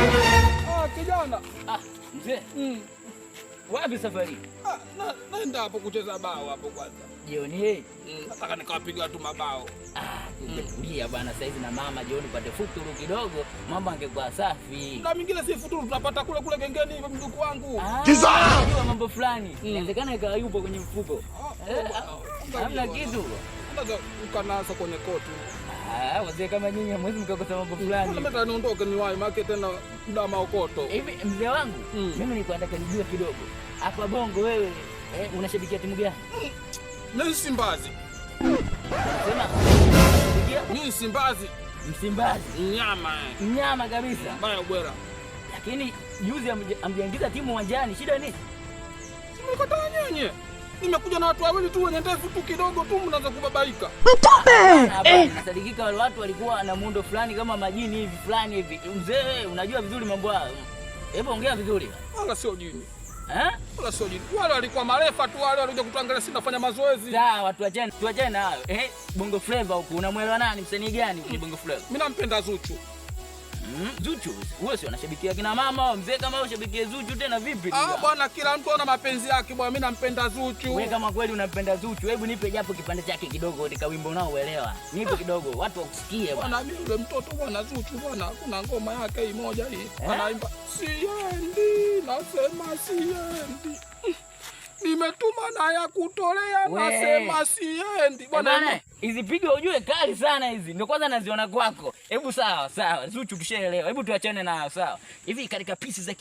Ah, kijana. Ah, mzee. Wapi safari? Ah, naenda hapo kucheza bao hapo kwanza. Jioni hii. Nataka nikawapiga tu mabao. Ah, ungetulia bwana saizi na mama jioni pate futuru kidogo, mambo angekuwa safi. Na mingine si futuru tunapata kule kule gengeni mduku wangu. Ah, unajua mambo fulani. Inawezekana ikawa yupo kwenye mfuko. Ah, Eh, ah, hamna kitu. Unaweza ukanasa kwenye koti. Ah, wazee kama nyinyi hamwezi mkakosa mambo fulani. Mbona mimi niondoke niwahi maana tena muda maokoto. Hivi mzee wangu, mimi nilikuwa nataka nijue kidogo. Hapa Bongo wewe unashabikia timu gani? Mimi Simbazi. Sema unashabikia Mimi Simbazi. Msimbazi. Mnyama. Mnyama kabisa. Mbaya bwera. Lakini juzi hamjaingiza timu uwanjani, shida ni? Simekataa nyenye. Nimekuja na watu wawili tu wenye ndevu tu kidogo tu mnaanza kubabaika. Mtume! Nasadikika wale watu walikuwa na muundo fulani kama majini hivi fulani hivi. Mzee unajua vizuri mambo hayo. Hebu ongea vizuri. Wala sio jini. Eh? Wala sio jini. Wale walikuwa marefa tu wale walikuja kutuangalia sisi nafanya mazoezi. Sawa, tuachane na hayo. Bongo Flava huku unamuelewa nani, msanii gani kwenye Bongo Flava? Mimi nampenda Zuchu. Zuchu, wewe si unashabikia kina mama au mzee kama wewe ushabikie Zuchu tena vipi? Ah bwana, kila mtu ana mapenzi yake bwana, mimi nampenda Zuchu. Wewe kama kweli unampenda Zuchu, hebu nipe japo kipande chake kidogo katika wimbo unaoelewa. Nipe kidogo watu wakusikie bwana. Bwana mimi yule mtoto bwana Zuchu bwana, kuna ngoma yake hii moja hii. Anaimba siendi, nasema siendi. Nimetuma na ya kutolea, nasema siendi. Bwana, hizi pigo ujue kali sana hizi. Ndio kwanza naziona kwako. Hebu sawa, sawa. Zuchu tushaelewa. Hebu tuachane nayo sawa. Hivi katika pisi za